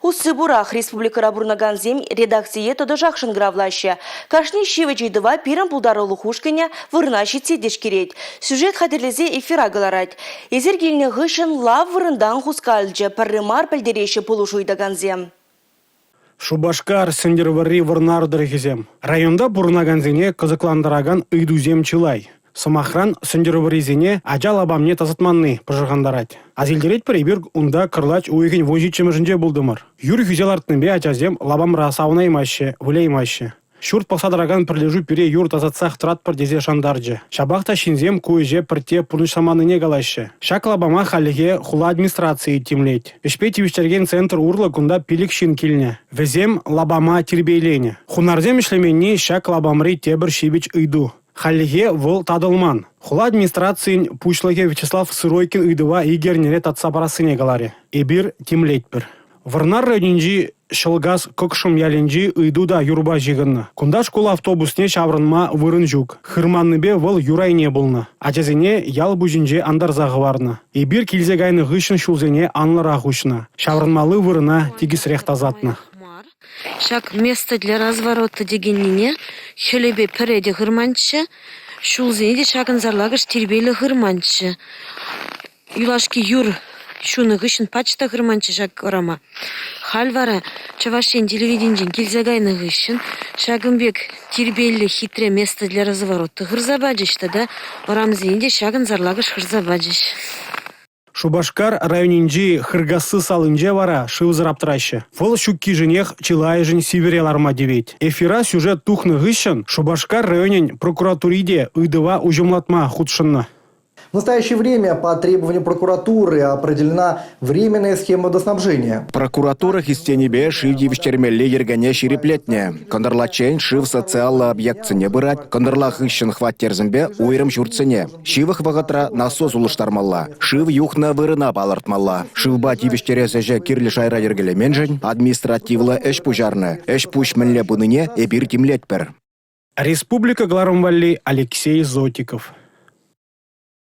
Усси пурах республикӑра пурӑнакансем редакцие тӑтӑшах шӑнкӑравлаҫҫӗ. Кашни ҫивӗч ыйтӑва пирӗн пултарулӑх ушкӑнӗ вырӑна ҫитсе тишкерет. Сюжет хатӗрлесе эфира кӑларать. Эсир килнӗ хыҫҫӑн лав вырӑнтан хускалчӗ, пӗрре мар пӗлтереҫҫӗ пулӑшу ыйтакансем. Шупашкар, Сӗнтӗрвӑрри, Вӑрнар тӑрӑхӗсем. Районта пурӑнакансене кӑсӑклантаракан ыйтусем чылай. Сӑмахран, Сӗнтӗрвӑррисене ача лапамне тасатманни пӑшӑрхантарать. Асилтеретпӗр эпир унта кӑрлач уйӑхӗн 17-мӗшӗнче пултӑмӑр. Юр хӳсе лартнипе ачасем лапамра савӑнаймаҫҫӗ, выляймаҫҫӗ. Ҫурт пӑхса тӑракан пӗрлешӳ пире юр тасатсах тӑратпӑр тесе шантарчӗ. Ҫапах та ҫынсем ку ӗҫе пӗртте пурнӑҫламаннине калаҫҫӗ. Ҫак лапама хальлӗхе хула администрацийӗ тимлет. Ӗҫпе тивӗҫтерекен центр урлӑ кунта 5 ҫын килнӗ. Вӗсем лапама тирпейленӗ. Хунарсем ӗҫлеменни ҫак лапамри тепӗр ҫивӗч ыйту. Хальлӗхе вӑл татӑлман. Хула администрацийӗн пуҫлӑхӗ Вячеслав Сыройкин ыйтӑва икӗ эрнере татса парассине каларӗ. Эпир тимлетпӗр. Вӑрнар районӗнчи Ҫӑлкас Кӑкшӑм ялӗнчи ыйту та юрпа ҫыхӑннӑ. Кунта шкул автобусне ҫаврӑнма вырӑн ҫук. Хырманнипе вӑл юр айне пулнӑ. Ачасене ял пуҫӗнче антарса хӑварнӑ. Эпир килсе кайнӑ хыҫҫӑн ҫулсене анлӑрах уҫнӑ. Ҫаврӑнмалли вырӑна тикӗсрех тасатнӑ. Ҫак место для разворота текеннине хӗлӗпе пӗрре те хырманччӗ, ҫулсене те ҫакӑн сарлакӑш тирпейлӗ хырманччӗ. Юлашки юр ҫунӑ хыҫҫӑн пач та хырманччӗ ҫак урама. Халь вара Чӑваш Ен телевиденинчен килсе кайнӑ хыҫҫӑн ҫакӑн пек тирпейлӗ, хитре место для разворота хырса пачӗҫ тата урамсене те ҫакӑн сарлакӑш хырса пачӗҫ. Шупашкар районӗнчи Хыркасси салинче вара шывсӑр аптӑраҫҫӗ. Вӑл ҫуккишӗнех чылайӑшӗн сивӗре ларма тивет. Эфира сюжет тухнӑ хыҫҫӑн Шупашкар районӗн прокуратури те ыйтӑва уҫӑмлатма хутшӑннӑ. В настоящее время по требованию прокуратуры определена временная схема водоснабжения. Прокуратура хистенипе шыв тивӗҫтермелли йӗркене ҫирӗплетнӗ. Кӑнтӑрлаччен шыв социаллӑ объектсене пырать, кӑнтӑрла хыҫҫӑн хваттерсемпе уйрӑм ҫуртсене. Ҫывӑх вӑхӑтра насос улӑштармалла, шыв юхнӑ вырӑна палӑртмалла. Шывпа тивӗҫтерес ӗҫе кирлӗ шайра йӗркелеменшӗн административлӑ ӗҫ пуҫарнӑ. Ӗҫ-пуҫ мӗнле пынине эпир тимлетпӗр. Республика кӑларӑм валли Алексей Зотиков.